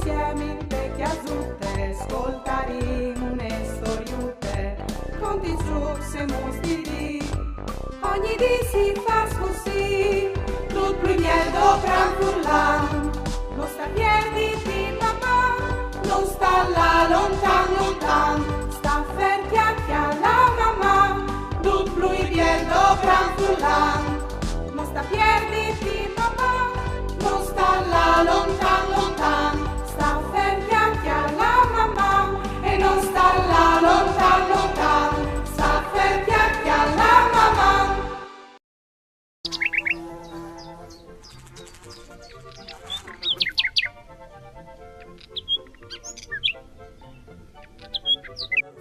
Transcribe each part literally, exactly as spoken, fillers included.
Insiemi in te cjasute, scoltarìn une storiute, conti, trucs e mostri. Ogni dì si fâs cussì, dut plui biel doprant furlan. No sta pierditi, mamà, no sta lâ lontan, lontan, sta fer cjale a la mamà, dut plui biel doprant furlan. No sta pierditi, mamà, no sta lâ lontan, lontan, sta fer cjale a la mamà, e no sta lâ lontan, lontan, sta fer cjale a la mamà.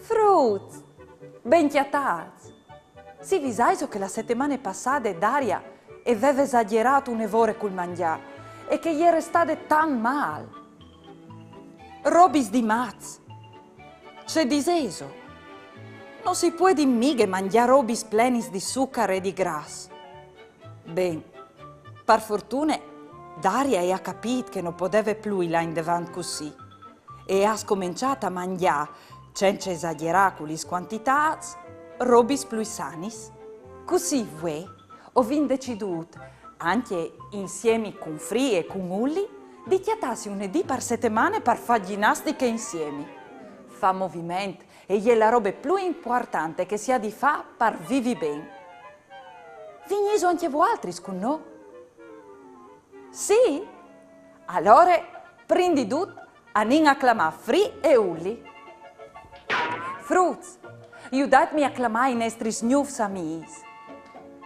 Fruts! Ben cjatâts! Si visaiso che la setemane passade Daria e veve esagjerât une vore cul mangjâ e che e je restade tant mâl? Robis di mats! Ce disêso? No si puedin mighe mangjâ robis plenis di zucar e di gras. Ben, par fortune, Daria e à capît che no podeve plui lâ indevant cussì e e à scomençât a mangjâ, cence esagjerâ cu lis cuantitâts, robis plui sanis. Cussì vuê o vin decidût, ancje insiemi cun Fri e cun Uli, di cjatâsi une dì par setemane par fâ gjinastiche insiemi. Fâ moviment e je la robe plui impuartante che si à di fâ par vivi ben. Vignîso ancje voaltris cun nô? Sì? Alore, prin di dut, anìn a clamâ Fri e Uli. Fruts, judaitmi a clamâ i nestris gnûfs amîs.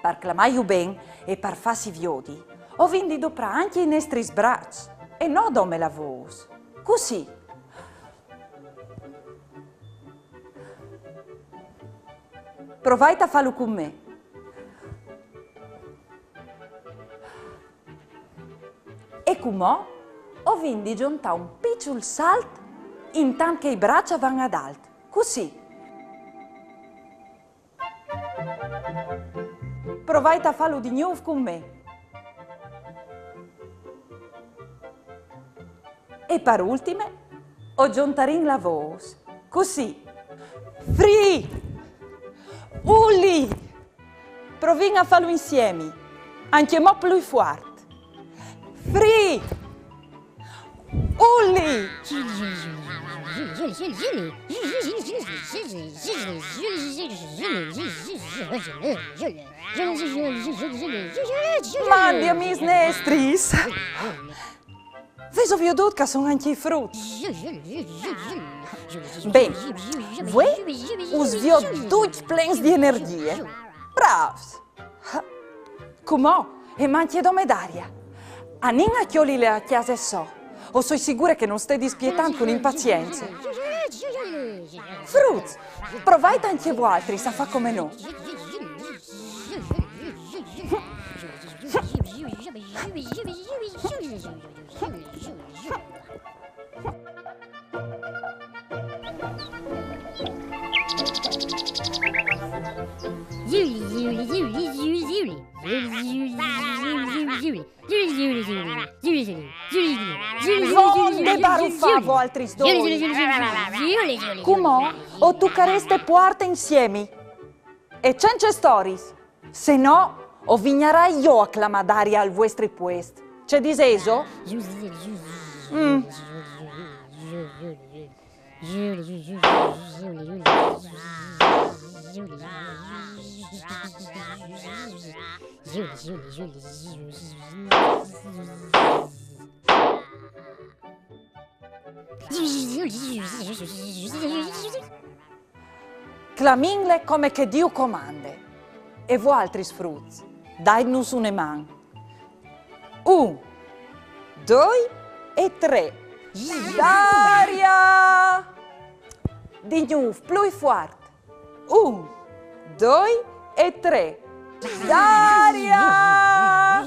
Par clamâju ben e par fâsi viodi, o vin di doprâ ancje i nestris braçs, e no dome la vôs. Cussì. Provait a fâlu cun me. E cumò o vin di zontâ un piçul salt intant che i braçs a van adalt, cussì. Provait a fâlu di gnûf cun me. E par ultime, o zontarìn la vôs, cussì. Fri! Uli! Provìn a fâlu insiemi, ancjemò plui fuart. Fri! Uli! Mandi, amîs nestris! Vêso viodût che a son ancje i fruts? Ben, vuê us viôt ducj plens di energjie. Brâfs! Cumò e mancje dome Daria. Anìn a cjolile a cjase sô. O soi sigure che nus stedi spietant cun impazience. Fruts, provait ancje voaltris a fâ come nô. Vonde barufâ, voaltris doi! Cumò o tucarès puarte insiemi. E cence storiis! Se no, o vignarai jo a clamâ Daria al vuestri puest. Ce disêso? Mm. Clamìnle come che Diu comande. E voaltris fruts, daitnus une man. Un, doi e trê. Daria! Di gnûf, plui fuart. Un, doi e trê. Daria!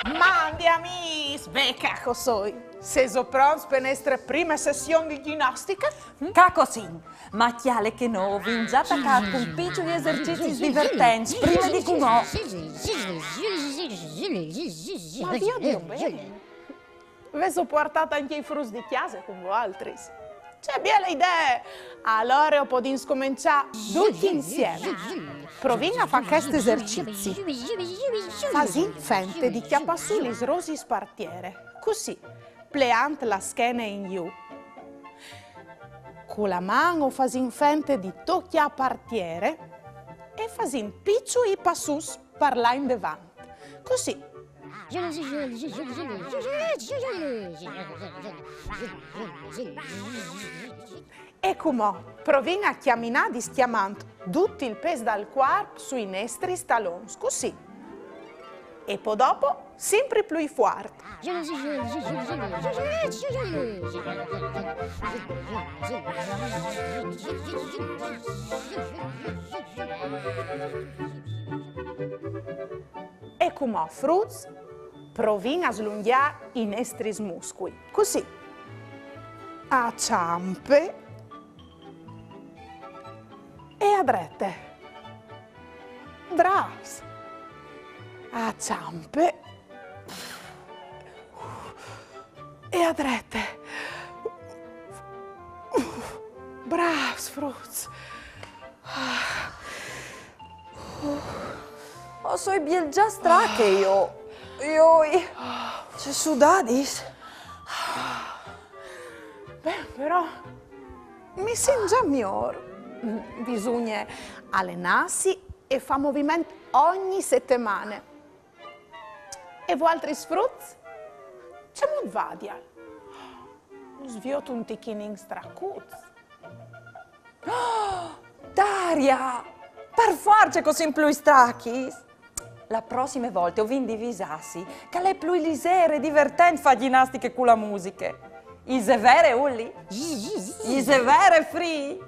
Mandi amîs, ve ca che o soi. Sêso pronts pe nestre prime session di gjinastiche? Ca che o sin, ma cjale che nô o vin za tacât cun piçui esercizis divertents, prime di cumò. Ma viodêso ben? Vêso puartât ancje i fruts di cjase cun voaltris? Ce biele idee! Alore o podìn scomençâ ducj insiemi. Provìn a fâ chest esercizi. Fasìn fente di cjapâ sù lis rosis par tiere, cussì, pleant la schene in jù. Cu la man o fasìn fente di tocjâ par tiere e fasìn piçui passuts par lâ indevant. Cussì. E cumò, provìn a cjaminâ discjamant dut il pês dal cuarp sui nestris talons, cussì. E po dopo, simpri plui fuart. E cumò, fruts, provìn a slungjâ i nestris muscui. Cussì. A çampe e a drete. Brâfs! A çampe e a drete. Brâfs, fruts! O soi biel za strache jo. Joi, ce sudadis. Ben, però, mi sint za miôr. Bisugne alenâsi e fâ moviment ogni setemane. E voaltris fruts? Cemût vadial? Us viôt un tichinin stracuts. Daria! Par fuarce che o sin plui strachis! La prossime volte o vin di visâsi che al è plui lizêr e divertent fâ gjinastiche cu la musiche. Ise vere, Uli? Ise vere, Fri?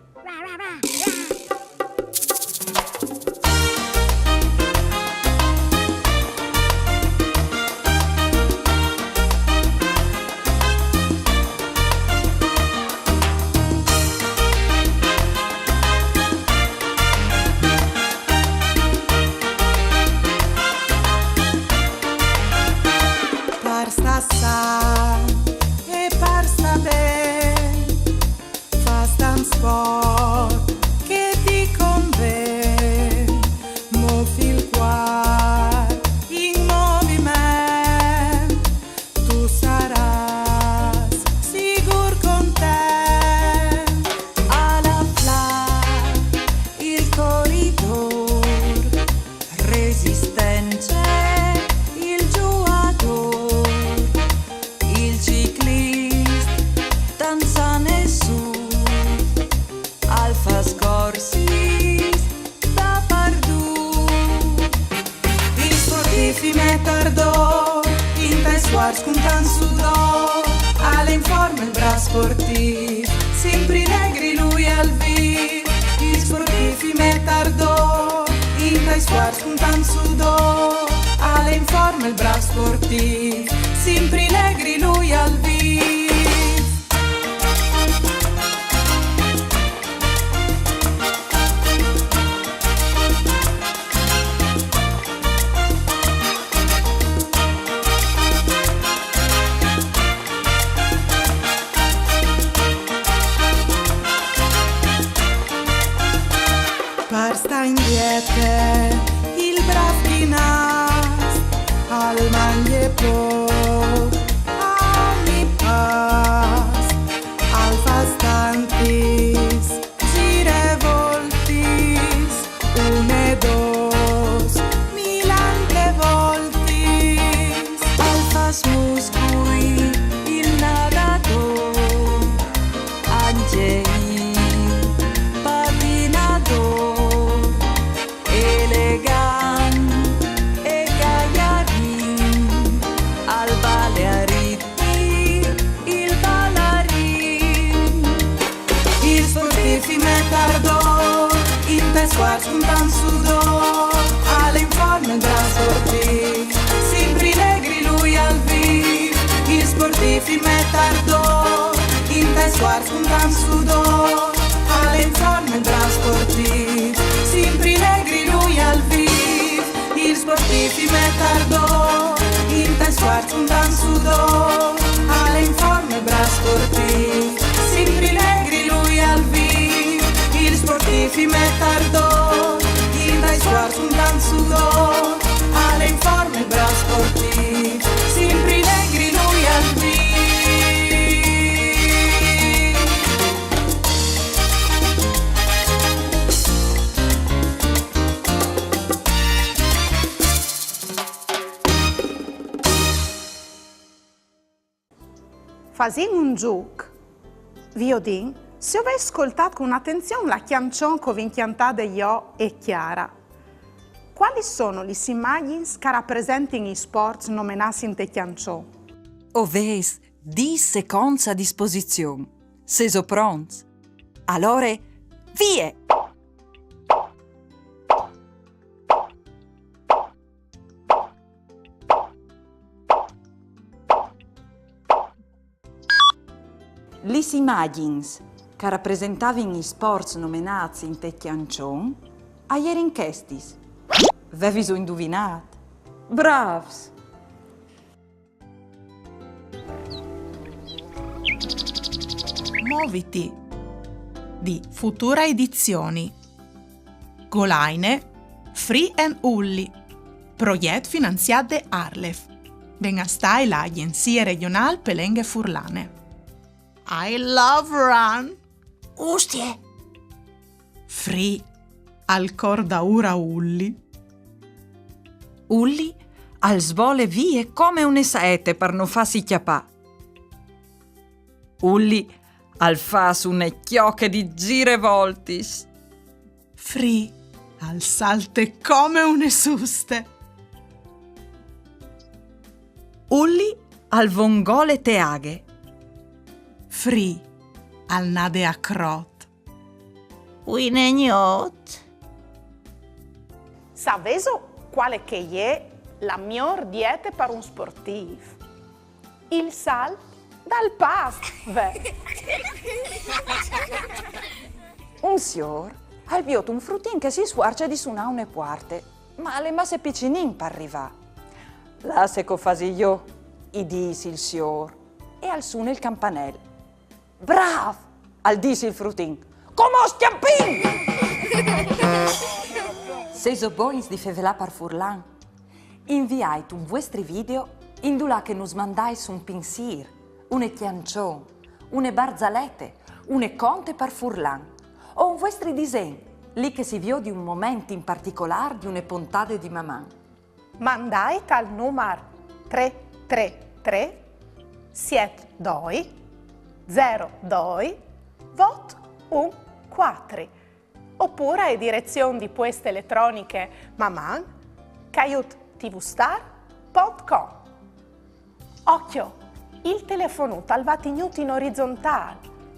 Par stâ san e par stâ ben, fâs tant sport che ti conven, môf il cuarp in moviment, tu sarâs sigûr content. Al à flât il coridôr, resistent il zuiadôr, il ciclist tant san e suf, al fâs corsis dapardut. Il sportîf i met ardôr intai sfuarçs cun tant sudôr, al è in forme il brâf sportîf, simpri legri lui al vîf. Il sportîf i met ardôr intai sfuarçs cun tant sudôr, al è in forme il brâf sportîf, simpri legri lui al vîf. Par stâ in diete il brâf ghinast al mangje pôc, a ogni pas al fâs tantis girevoltis, une, dôs, milante voltis. Al fâs muscui il nadadôr, ancje il patinadôr, elegant e caiarin, al bale a ritmi il balarin. Il sportîf i met ardôr intai sfuarçs cun tant sudôr, al è in forme il brâf sportîf, simpri legri lui al vîf. Il sportîf i met ardôr intai sfuarçs cun tant sudôr, al è in forme il brâf sportîf, simpri legri lui al vîf. Il sportîf i met ardôr intai sfuarçs cun tant sudôr, Sportîf, simpri legri lui al vîf, il sportîf i met ardôr, i dai sguards un tant sudôr, al è in forme il brâf sportîf, simpri legri lui al vîf. Fasìn un zûc. Viodìn se o vês scoltât cun atenzion la cjançon che o vin cjantade jo e Chiara. Cualis sono lis imagjins che a rapresentin i sports nomenâts inte cjançon? O vês dîs seconts a disposizion. Sêso pronts? Alore, vie! Lis imagjins che a rapresentavin i sports nomenâts inte cjançon a jerin chestis. Veviso induvinât? Brâfs! Moviti di Futura Edizioni. Golaine, Free and Ulli. Proiet finanziât de ARLeF. Ben a stâi la Agjenzie Regjonâl pe Lenghe Furlane. I love run. Ustie! Free al cor daûr a Ulli. Ulli al svole vie come une saete par no fâsi cjapâ. Ulli al fâs une cjoche di zirevoltis. Free al salte come une suste. Ulli al vongole te aghe. Free al nade a crot. Une gnot. Savêso cuale che e je la miôr diete par un sportîf? Il salt dal past, ve. Un siôr al viôt un frutin che si sfuarce di sunâ une puarte, ma al è masse picinin par rivâ. Lasse che o fasi jo, i dîs il siôr, e al sune il campanel. Brâf! Al dîs il frutin. Come un scjampin! Sêso bogns di fevelâ par furlan? Inviait un vuestri video indulà che nus mandais un pinsîr, une cjançon, une barzalete, une conte par furlan, o un vuestri disen, li che si viodi un moment in particolâr di une pontade di Maman. Mandait al numar trê trê trê siet doi zero doi vot un cuatri, opûr ae direzion di pueste eletroniche maman caiut tvstar pont com. Ocjo, il telefonut al va tignût in orizontâl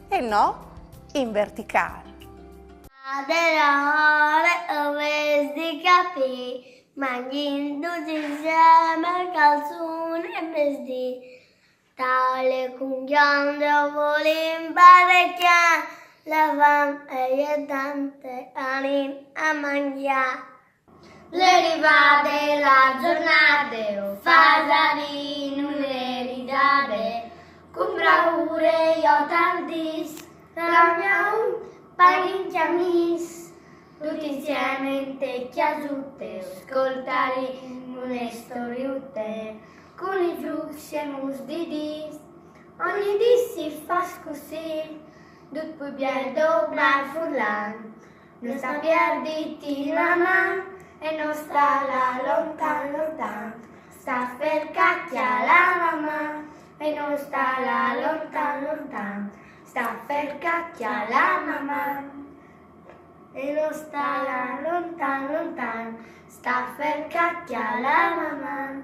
e no in verticâl. Adelaore, o vês di capî, mangjìn ducj insiemi, calzun e mesdì. Taule cun gjonde o volìn parecjâ, la fam e je tante, anìn a mangjâ. L'è rivade la zornade, o fasarìn une risade, cun braure jo tal dîs, la mia un parin amîs, ducj insiemi inte cjasute, o scoltarìn une storiute, cun i fruts e mus di dîs, ogni dì si fâs cussì, dut plui biel dal furlan. No sta pierditi la man e no sta lâ lontan lontan. Sta fer che a cjale la maman e no sta lâ lontan lontan. Sta fer che a cjale la maman e no sta lâ lontan lontan. Sta fer che a cjale la maman.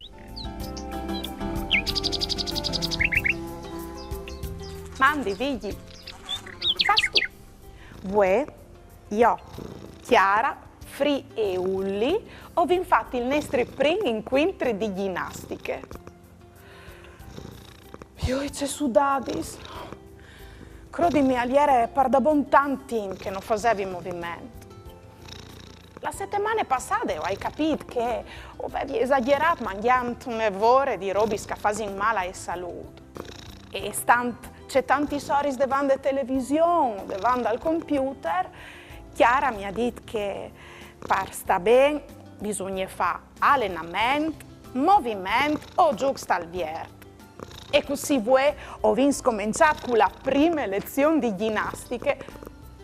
Mandi, Vigji. Fâstu? Vuê, jo, Chiara, Free e Ulli o vin fat il nestri prin incuintri di gjinastiche. Joi, ce sudadis! Crodimi, al jere pardabon tant timp che no fasevi moviment. La setemane passade o ai capît che o vevi esagjerât mangjant une vore di robis che a fasin mâl ae salût. E stant C'è tanti soris devant de television, devant dal computer. Chiara mi ha dit che par sta ben bisugne fa alenament, moviment o giucs tal viert. E cussì vuè o vin scomençat cu la prime lezion di ginastiche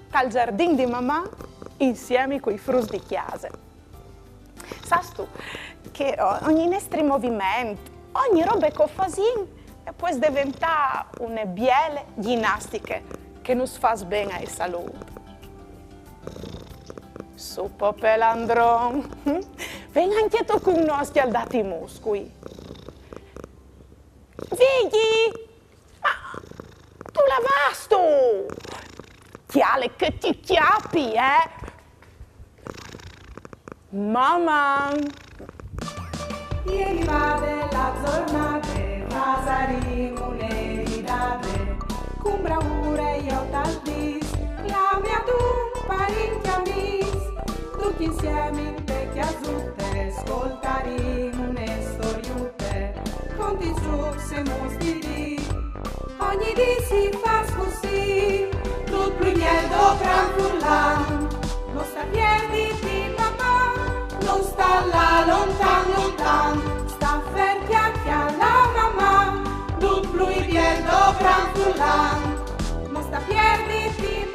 tal giardin di mamà insiemi cui fruts di chiase. Sastu che ogni nestri moviment, ogni robe che o fasin, e pues deventà une biele ginastiche che nus fas ben ai salût. Su po pelandron, ven ancje tu cun nô a scjaldâti i muscui. Vigji! Ma tu la vâstu? Cjale che ti cjapi, eh? Maman! Ieri vade la zornade, fasarìn une ridade, cun braure jo tal dîs, clame adun parint e amîs, ducj insiemi inte cjasute, scoltarìn une storiute, conti, zûcs e muts di dì. Ogni dì si fâs cussì, dut plui biel dopran furlan. No sta pierditi, mamà, no sta lâ lontan lontan, sta fer, cjale la mamà, dut plui biel dopran furlan. No sta pierditi,